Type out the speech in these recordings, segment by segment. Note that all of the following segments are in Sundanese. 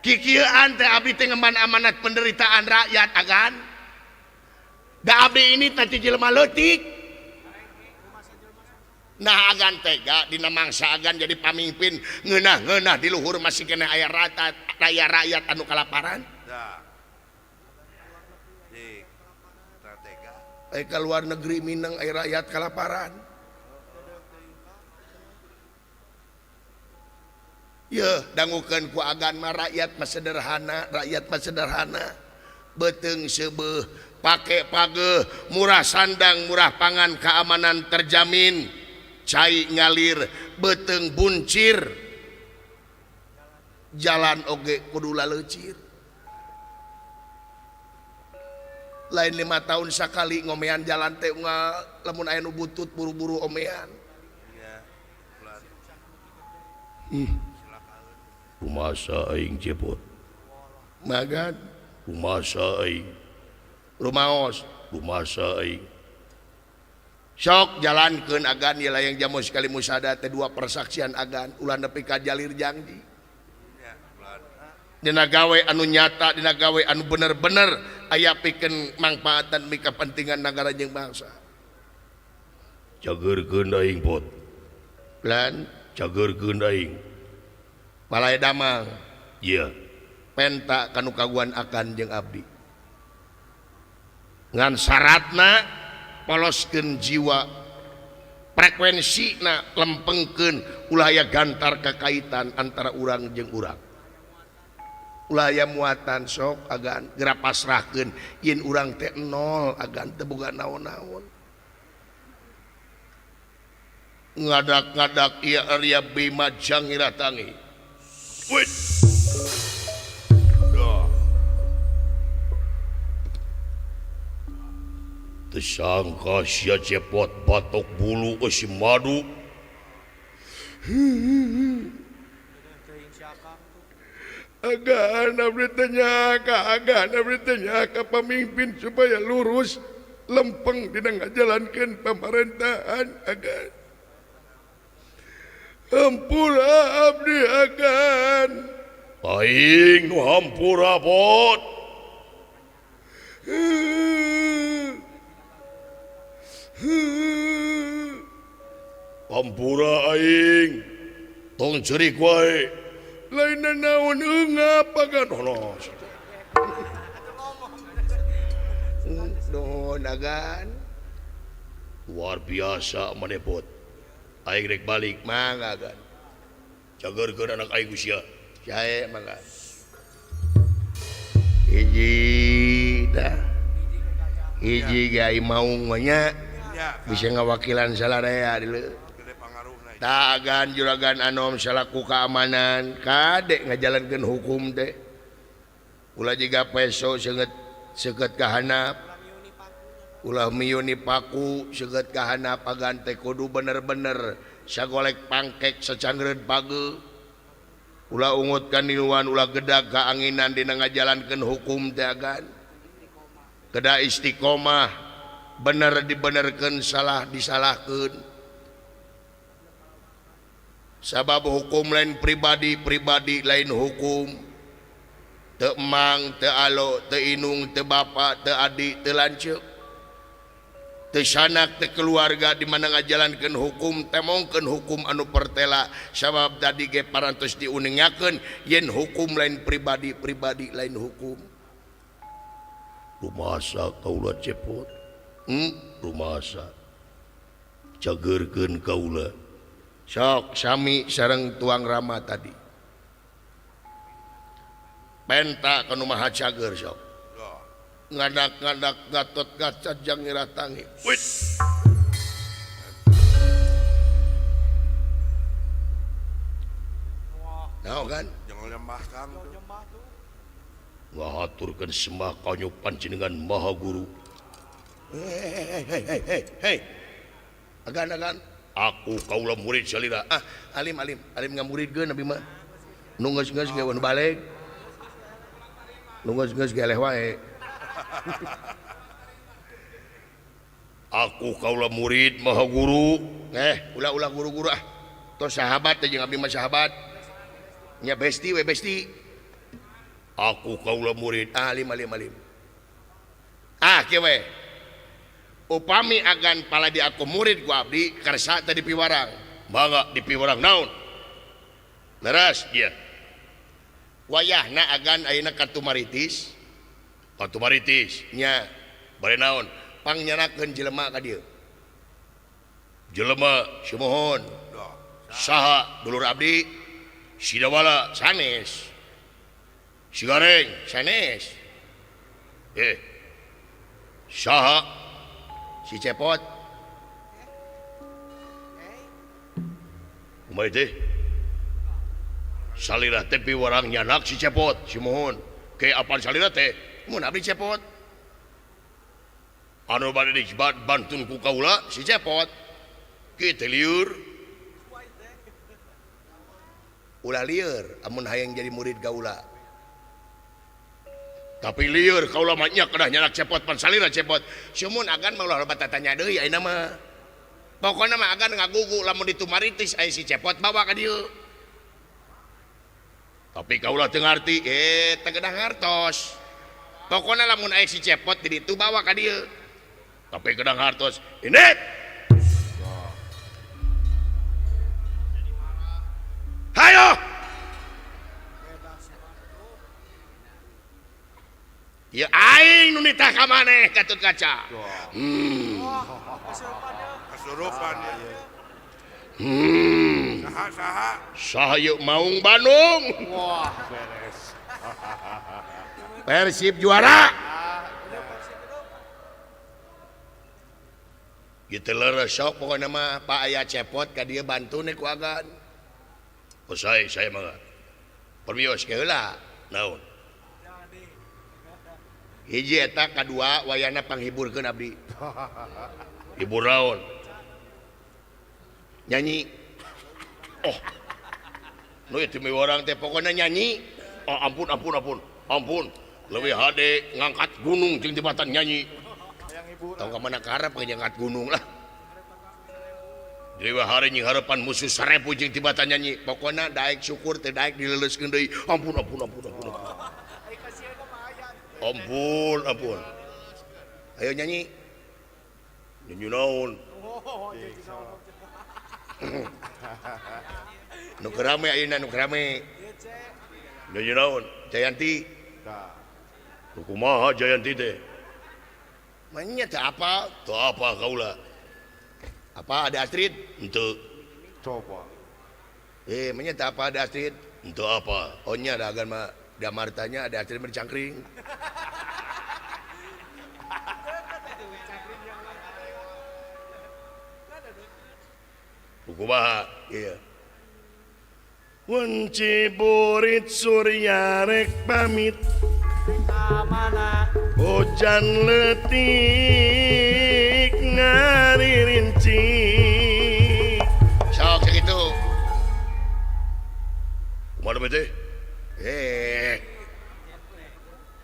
Kikieuan teh abdi teh ngemban amanat penderitaan rakyat agan. Da abdi ini teh jelema leutik. Nah agan tega dina mangsa agan jadi pamimpin ngeunah-ngeunah di luhur masih keneh aya rata rakyat anu kalaparan. Aya ka luar negeri mineng aya rakyat kalaparan. Yeuh dangukeun ku agan mah rakyat mah sederhana, beuteung seubeuh, pake pageuh, murah sandang, murah pangan, keamanan terjamin, cai ngalir, beuteung buncir, jalan oge kudu laleucir. Lain 5 tahun sakali ngomean jalan teh unggal lamun aya nu butut buru-buru omean. Rumasa aing cepot. Magan rumasa aing. Rumaos rumasa aing. Sok jalankeun agan ieu layang jamu sekali musada teh 2 persaksian agan ulah nepi ka jalir janji. Dina gawe anu nyata, dina gawe anu bener-bener aya pikeun mangfaatan mika kepentingan nagara jeung bangsa. Cageurkeun aing pot. Lan cageurkeun aing. Balai damang. Ieu penta kanu kaguan akan jeung abdi. Ngan syaratna poloskeun jiwa, frekuensina lempengkeun ulah aya gantar kakaitan antara urang jeung urang. Ulah aya muatan sok agan geura pasrahkeun yen urang teh nol agan teu boga naon-naon. Ngadak-ngadak ieu Arya Bima Jangiratangi. Wih. Tersangka sia cepot batok bulu si madu. Agan abdi teh nyaka, agan abdi teh nyaka pamimpin supaya lurus lempeng dina ngajalankeun pamerintahan agan. Hampura abdi agan. Aing nu hampura pot. Hampura aing. Tong cerik wae. Lain naon eungap agan. Holos. Nuhun agan. Luar biasa maneh pot. Aing rek balik mangga agan. Cageurkeun anak aing usia. Jae mangga. Hiji dah. Hiji ge ai maung mah nya. Bisa ngawakilan salarea di leuh. Tah agan juragan anom salaku keamanan kadek ngajalankeun hukum teh. Ulah jiga peso seugeut seugeut kahanap. Ulah miuni paku seugeut kahanap agan teh kudu bener-bener sagolek pangkek sacangreun pageuh. Ulah ungut kaniluan ulah gedag kaanginan dina ngajalankeun hukum teh agan. Kedah istiqomah bener dibenerkeun salah disalahkeun. Sabab hukum lain pribadi, pribadi lain hukum. Teu emang, teu alo, teu inung, teu bapa, teu adik, teu lanceuk. Teu sanak, teu keluarga di mana ngajalankeun hukum, temongkeun hukum anu pertela. Sabab tadi ge parantos diuningakeun yen hukum lain pribadi, pribadi lain hukum. Rumasa kaula cepot. Rumasa. Cageurkeun kaula. Sok sami sareng tuang rama tadi. Penta kanu maha cager sok. Ngadak-ngadak Gatot Kaca Jangiratangi. Wih. Naon kan? Jangan lembah kang. Ngahaturkeun sembah kanyu panjenengan Maha Guru. Hei hei hei hei hei. Agan agan. Aku kaula murid salira. Ah, alim alim alim ngamuridkeun abdi mah. Nu geus-geus ge nu balik. Nu geus-geus ge eleh wae. Aku kaula murid Maha Guru. Ulah-ulah guru-guru ah. Tos sahabat teh jeung abdi mah sahabat. Nya besti we besti. Aku kaula murid. Ah alim alim alim. Ah kieu we. Upami agan paladi aku murid ku abdi karsa teh dipiwarang. Mangga dipiwarang naon? Leres dia. Wayahna agan ayeuna ka Tumaritis. Ka Tumaritis nya bade naon? Pangnyandakeun jelema ka dieu. Jelema sumuhun. Saha dulur abdi? Sidawala sanes. Sigareng sanes. Saha? Si Cepot. Kumaha teh? Salira teh piwarang nyanak si Cepot, sumuhun. Ke apaan salira teh? Mun abdi Cepot. Anu bade dibantun ku kaula si Cepot. Kieu teh lieur. Ulah lieur amun hayang jadi murid kaula. Tapi lieur kaula mah nya kedah nyanak Cepot pan salira Cepot. Sumun agan mah ulah loba tatanya deui ayeuna mah. Pokona mah agan ngagugu lamun di Tumaritis aya si Cepot bawa ka dieu. Tapi kaula teu ngarti, teu kedah ngartos. Pokona lamun aya si Cepot di ditu bawa ka dieu. Tapi kedah ngartos. Ini. Hayo. Ya aing nu nitah ka maneh Gatut Kaca. Kasurupan ya. Saha saha. Saha yeuh Maung Bandung. Wah, beres. Persib juara. Gitu leres sok pokona mah Pak aya Cepot ka dieu bantune ku agan. Oh saya mah. Permios ke heula. Naon? Hiji eta kadua wayana panghiburkeun abdi. Hibur naon? Nyanyi. Oh. Nu ieu miwarang teh pokona nyanyi. Oh ampun ampun ampun. Ampun. Leuwih hade ngangkat gunung jeung tibatan nyanyi. Tong ka mana karep ngangkat gunung lah. Dewa hari nying harapan musuh 1000 jeung tibatan nyanyi. Pokona daek syukur teh daek dileuleuskeun deui. Ampun ampun ampun ampun. Ampun ampun. Ayo nyanyi. Nyanyi naon? Nu rame ayeuna nu rame. Nyanyi naon? Jayanti. Nu kumaha Jayanti teh? Manya teh apa? Teu apa kaula. Apa ada Astrid? Henteu. Coba. Manya teh apa ada Astrid? Henteu apa? Oh nya da agan mah da martanya ada Astrid mah dicangkring. Kumaha? Iya. Wanci burit surya rek pamit. Hujan letik ngaririnci. Sok segitu. Kumaha teh?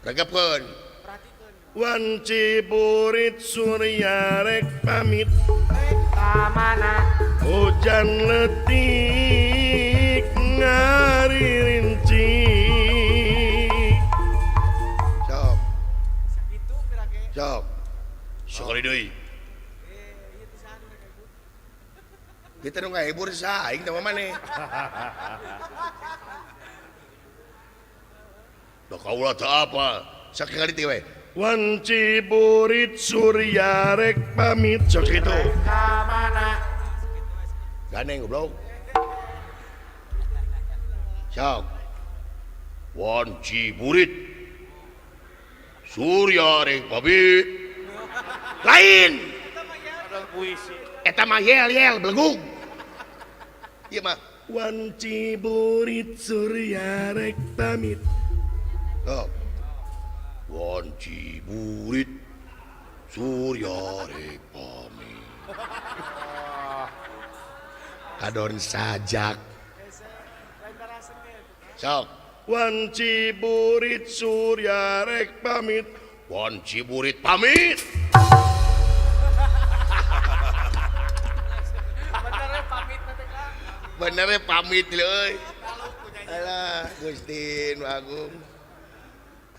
Regepkeun. Wanci burit surya rek pamit. Hujan letik ngaririnci. Sok. Sok. Sekali deui. Kita nu ngahibur saha aing teh mah maneh. Da kaula teu apa. Sakali teh we. Wanci burit surya rek pamit sok kitu. Ganeng goblok. Sok. Wanci burit surya rek pamit. Lain. Eta mah yel-yel belegug. Ieu mah wanci burit surya rek pamit. Sok. Wanci burit surya rek pamit. Kadon sajak. Sok. Wanci burit surya rek pamit. Wanci burit pamit. Bener pamit leuy. Alah Gusti Nu Agung.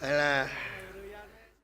Alah.